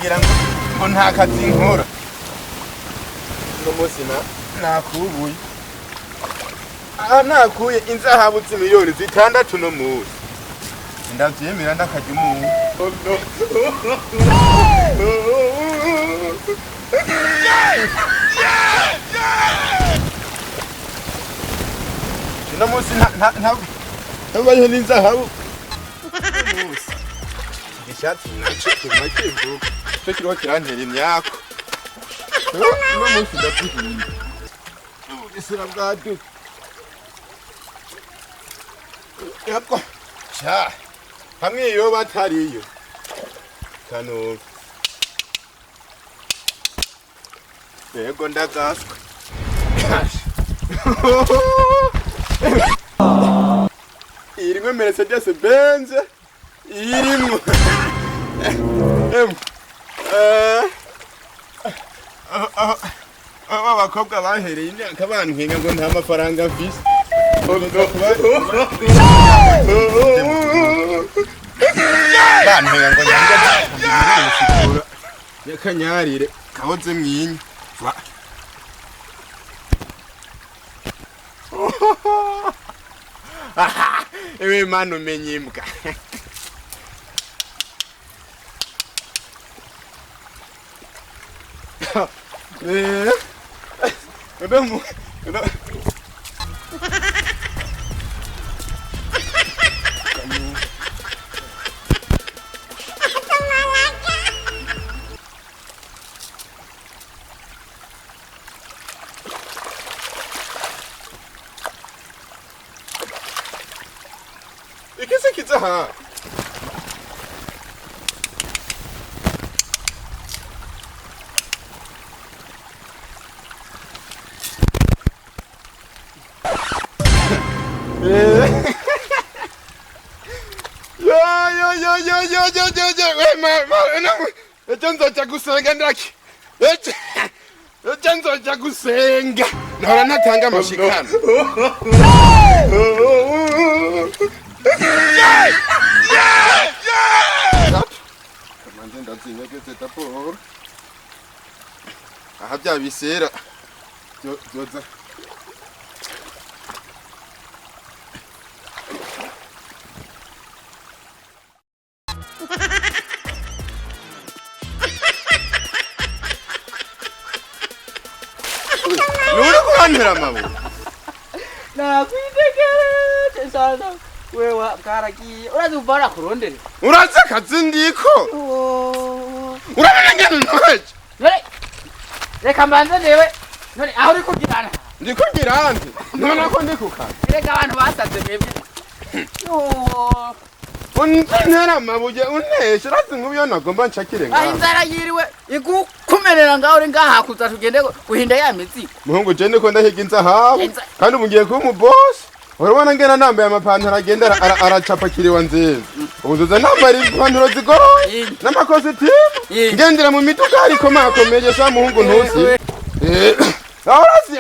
Bantwengera ngo nta kazi nkora. Uno munsi na nakubuye. Aha nakuye inzahabu z'imiliyoni 6 no munsi. Ndavyemera ndakarya umunyu. Uno munsi ntabayeho n'inzahabu. Uno munsi. Icyatsi nacyo kiguma kivuga. Cyo kiriho kirantera imyako. Uno munsi ndaguhinda. Ubugesera bwaduka. Yako. Sha. Hamwe iyo batariyo. Kanuka. Yego ndagaswe. Irimwe Mercedes Benz. Irimwe. Em. Eh. Aba bakobwa bahereye imyaka bantwenga ngo nta mafaranga mfise. Bantwenga ngo nyange yakanyarire kaboze mwinyi. Ewe mana umenye imbwa. Eh. Iki se kiza ha? Yo yo yo yo yo yo yo yo we ma ma no ejo nzoja gusenga ndaki. Ejo nzoja gusenga. Nahora ntatanga amashikano. Kamanze ndazinyegeze taporo. Aha bya bisera byoza. Nuri kurantera amabuye. Nakwitegereje sana wewe bwaragiye urazi uva barakurondera. Urazi akazi ndiko. Urabona ngene ntoje. None reka mbanze newe none aho uri kugirana. Ndiko ngira nde? None ko ndi ku kazi. Reka abantu basaze mwebwe. Untera amabuye untesha urazi nk'ubu nagomba nshakire Aho ngaho. inzara yiriwe igukumerera ngaho uri ngaha kuza tugende guhinda ya mizigo. Muhungu je ndiko ndahiga inzahabu kandi ubu ngiye kuba umubosi. Urabona ngena nambaye amapantaro agenda aracapakiriwa nziza. Ubu nzoza nambara ipantaro zigoroye n'amakositimu ngendera mu miduga ariko makomeye sha muhungu ntusi. Aho urazi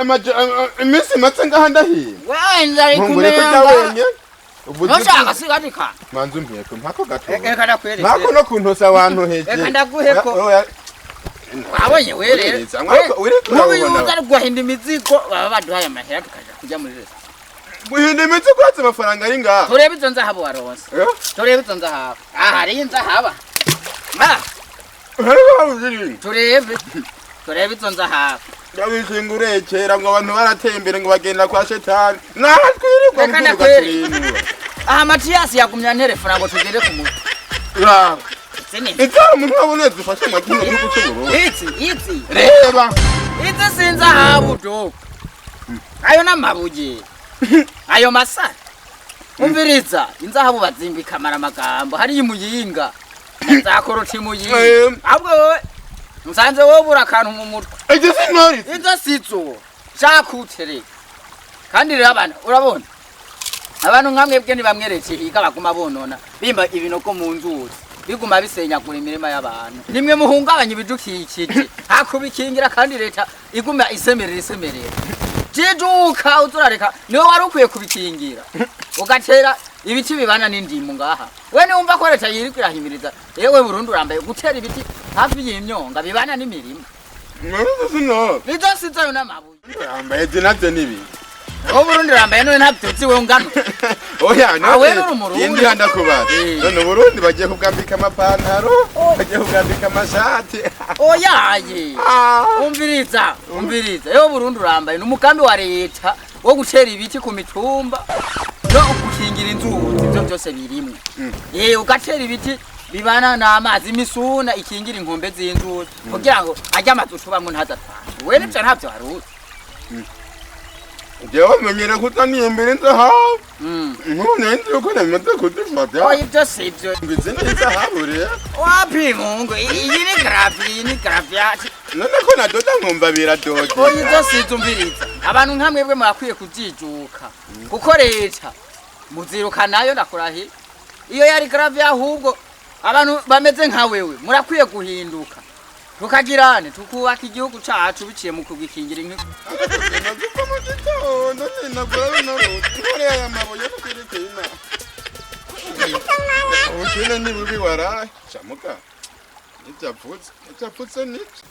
iminsi maze ngaha ndahiga. Wewe inzara Muhungu reka ikumerera ujya ngaho. wenye. Ntushaka sigatika. Manzu mpeko mpako gato. Reka ndakwereke. Mpako no kuntosa abantu heje. Reka ndaguheko. Wabonye were. Uriko Mubi yuza ari guhinda imizigo baba baduhaye amahera tukaja kujya muri resitora. Guhinda imizigo uretse amafaranga ari ngaha. Turebe izo nzahabu waronse. Turebe izo nzahabu. Aha hariyo inzahaba. Ma. Turebe. Turebe izo nzahabu. Ndabishinga urekera ngo abantu barateye imbere ngo bagenda kwa shetani. Natwirirwa Reka ndakwereke. Aha Matiyasi yagumya anterefona ngo tugende ku mutwe. Raba. Izi ni Ibyara umuntu waboneye zifashe mu kino gihugu cy'u Burundi. Izi, izi. Reba. Izi si inzahabu do. Ayo n'amabuye. Ayo masara. Umviriza, inzahabu bazimba ikamara amagambo. Hariya imuyinga. Nzakorota imuyinga. Ahubwo wowe nsanze wowe ubura akantu mu mutwe. Izi si intore. Izo si zo. Shakutere. Kandi rero abantu urabona. Abantu nka mwebwe ntibamwereke higa baguma bonona bimba ibinogo mu nzuzi biguma bisenyagura imirima y'abantu. Nimwe muhungabanya ibidukikije hakubikingira kandi leta iguma isemerera isemerera. Jijuka uzurareka niwe wari ukwiye kubikingira ugatera Ibiti bibana n'indimu ngaha. We niwumva ko leta yiriko irahimiriza, yewe Burundi urambaye gutera ibiti hafi y'imyonga bibana n'imirima. None sino. Nizo sizayo n'amabuye. Yambaye navyo nibi. Wowe Burundi urambaye none ntabyo uzi wewe ungano. Oya. Ah, wewe uri umurundi. Indi ndakubaza. None Uburundi bagiye kubwambika amapantaro, bagiye kubwambika amashati. Oyaye. Ah. Umviriza, umviriza. Yewe Burundi urambaye ni umugambi wa leta wo gutera ibiti ku mitumba no gukingira inzuzi, ivyo byose birimwo. Ugatera ibiti bibana n'amazi, imisuna ikingira inkombe z'inzuzi kugira ngo ajye amazi ucubamwo ntazatware. We nivyo ntavyo haruzi. Jewe menyere kutanimbira inzahabu. Nk'ubu nari yuko namaze kuzifata. Oya, ibyo si ibyo. Ngo izi ni inzahabu rero. Wapi mungu, iyi ni gravier, iyi ni gravier. None ko nadoda nkumva biradoze. Oya, ibyo si ibyo, umviriza. Abantu nka mwebwe murakwiye kubyijuka. Kuko leta muziruka nayo, ndakurahiye. Iyo yari gravier, ahubwo abantu bameze nka wewe murakwiye guhinduka. Tukagirane tukubaka igihugu cacu biciye mu kugikingira inkiko. Nazuka mu gitondo ninagura runo ruti nkoreye aya mabuye kuri kwina. Ubukene ni bubi waraye. Shamuka. Ntibyapfutse. Ntibyapfutse nibyo.